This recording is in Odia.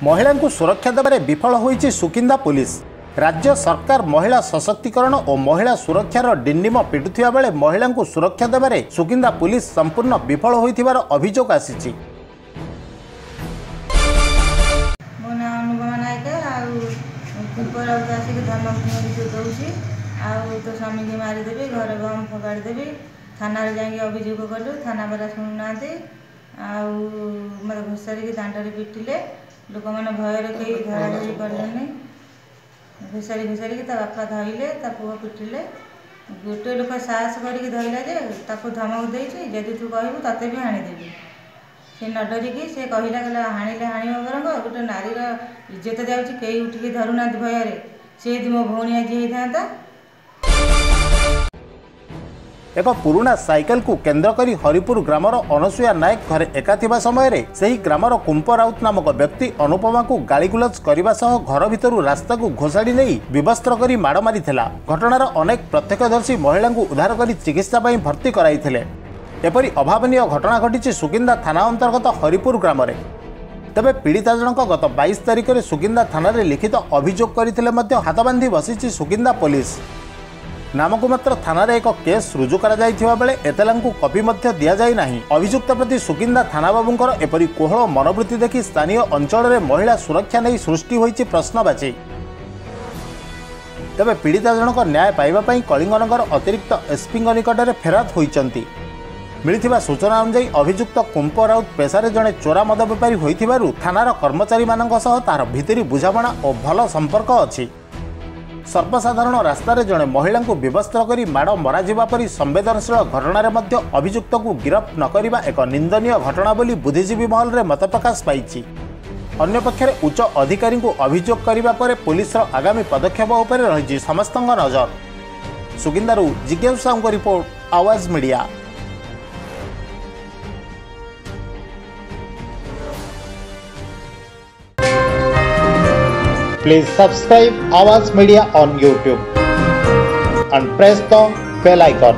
ମହିଳାଙ୍କୁ ସୁରକ୍ଷା ଦେବାରେ ବିଫଳ ହୋଇଛି ସୁକିନ୍ଦା ପୋଲିସ। ରାଜ୍ୟ ସରକାର ମହିଳା ସଶକ୍ତିକରଣ ଓ ମହିଳା ସୁରକ୍ଷାର ଡିଣ୍ଡିମ ପିଟୁଥିବା ବେଳେ ମହିଳାଙ୍କୁ ସୁରକ୍ଷା ଦେବାରେ ସୁକିନ୍ଦା ପୋଲିସ ସମ୍ପୂର୍ଣ୍ଣ ବିଫଳ ହୋଇଥିବାର ଅଭିଯୋଗ ଆସିଛି। ମୋ ନାଁ ଅନୁପମା ନାୟକ। ଆଉ କୁମ୍ପରାଉତ ଆସିକି ଧମକ ଧମକି ଦେଉଛି, ଆଉ ତୋ ସ୍ୱାମୀକି ମାରିଦେବି, ଘରେ ବମ୍ ଫୋପାଡ଼ି ଦେବି। ଥାନାରେ ଯାଇକି ଅଭିଯୋଗ କଲୁ, ଥାନା ବାଲା ଶୁଣୁନାହାନ୍ତି। ଆଉ ମୋତେ ଘୋଷାରିକି ଦାଣ୍ଡରେ ପିଟିଲେ। ଲୋକମାନେ ଭୟରେ କେହି ଧରାଧରି କଲେନି। ଘୋଷାରି ଘୋଷାରିକି ତା ବାପା ଧଇଲେ, ତା ପୁଅ ପିଟିଲେ। ଗୋଟେ ଲୋକ ସାହସ କରିକି ଧଇଲା ଯେ ତାକୁ ଧମକ ଦେଇଛି, ଯଦି ତୁ କହିବୁ ତୋତେ ବି ହାଣିଦେବି। ସେ ନ ଡରିକି ସେ କହିଲା, କହିଲା ହାଣିଲେ ହାଣିବ, ବରଂ ଗୋଟେ ନାରୀର ଇଜ୍ଜତ ଯାଉଛି, କେହି ଉଠିକି ଧରୁନାହାନ୍ତି ଭୟରେ। ସେ ଯଦି ମୋ ଭଉଣୀ ଆଜି ହେଇଥାନ୍ତା। ଏକ ପୁରୁଣା ସାଇକେଲକୁ କେନ୍ଦ୍ର କରି ହରିପୁର ଗ୍ରାମର ଅନସୂୟା ନାୟକ ଘରେ ଏକା ଥିବା ସମୟରେ ସେହି ଗ୍ରାମର କୁମ୍ପ ରାଉତ ନାମକ ବ୍ୟକ୍ତି ଅନୁପମାକୁ ଗାଳିଗୁଲଜ କରିବା ସହ ଘର ଭିତରୁ ରାସ୍ତାକୁ ଘୋଷାଡ଼ି ନେଇ ବିବସ୍ତ୍ର କରି ମାଡ଼ ମାରିଥିଲା। ଘଟଣାର ଅନେକ ପ୍ରତ୍ୟକ୍ଷଦର୍ଶୀ ମହିଳାଙ୍କୁ ଉଦ୍ଧାର କରି ଚିକିତ୍ସା ପାଇଁ ଭର୍ତ୍ତି କରାଇଥିଲେ। ଏପରି ଅଭାବନୀୟ ଘଟଣା ଘଟିଛି ସୁକିନ୍ଦା ଥାନା ଅନ୍ତର୍ଗତ ହରିପୁର ଗ୍ରାମରେ। ତେବେ ପୀଡ଼ିତା ଜଣକ ଗତ 22 ତାରିଖରେ ସୁକିନ୍ଦା ଥାନାରେ ଲିଖିତ ଅଭିଯୋଗ କରିଥିଲେ ମଧ୍ୟ ହାତବାନ୍ଧି ବସିଛି ସୁକିନ୍ଦା ପୋଲିସ। ନାମକୁ ମାତ୍ର ଥାନାରେ ଏକ କେସ୍ ରୁଜୁ କରାଯାଇଥିବା ବେଳେ ଏତଲାଙ୍କୁ କପି ମଧ୍ୟ ଦିଆଯାଇ ନାହିଁ। ଅଭିଯୁକ୍ତ ପ୍ରତି ସୁକିନ୍ଦା ଥାନାବାବୁଙ୍କର ଏପରି କୋହଳ ମନୋବୃତ୍ତି ଦେଖି ସ୍ଥାନୀୟ ଅଞ୍ଚଳରେ ମହିଳା ସୁରକ୍ଷା ନେଇ ସୃଷ୍ଟି ହୋଇଛି ପ୍ରଶ୍ନବାଚୀ। ତେବେ ପୀଡ଼ିତା ଜଣକ ନ୍ୟାୟ ପାଇବା ପାଇଁ କଳିଙ୍ଗନଗର ଅତିରିକ୍ତ ଏସ୍ପିଙ୍କ ନିକଟରେ ଫେରାଦ ହୋଇଛନ୍ତି। ମିଳିଥିବା ସୂଚନା ଅନୁଯାୟୀ ଅଭିଯୁକ୍ତ କୁମ୍ପ ରାଉତ ପେଶାରେ ଜଣେ ଚୋରା ମଦ ବେପାରୀ ହୋଇଥିବାରୁ ଥାନାର କର୍ମଚାରୀମାନଙ୍କ ସହ ତାହାର ଭିତିରି ବୁଝାମଣା ଓ ଭଲ ସମ୍ପର୍କ ଅଛି। ସର୍ବସାଧାରଣ ରାସ୍ତାରେ ଜଣେ ମହିଳାଙ୍କୁ ବିବସ୍ତ୍ର କରି ମାଡ଼ ମରାଯିବା ପରି ସମ୍ବେଦନଶୀଳ ଘଟଣାରେ ମଧ୍ୟ ଅଭିଯୁକ୍ତକୁ ଗିରଫ ନ କରିବା ଏକ ନିନ୍ଦନୀୟ ଘଟଣା ବୋଲି ବୁଦ୍ଧିଜୀବୀ ମହଲରେ ମତପ୍ରକାଶ ପାଇଛି। ଅନ୍ୟପକ୍ଷରେ ଉଚ୍ଚ ଅଧିକାରୀଙ୍କୁ ଅଭିଯୋଗ କରିବା ପରେ ପୋଲିସର ଆଗାମୀ ପଦକ୍ଷେପ ଉପରେ ରହିଛି ସମସ୍ତଙ୍କ ନଜର। ସୁକିନ୍ଦାରୁ ଜିଜ୍ଞାସୁ ସାହୁଙ୍କ report, Awaaz media. Please subscribe Awaz Media on YouTube and press the bell icon.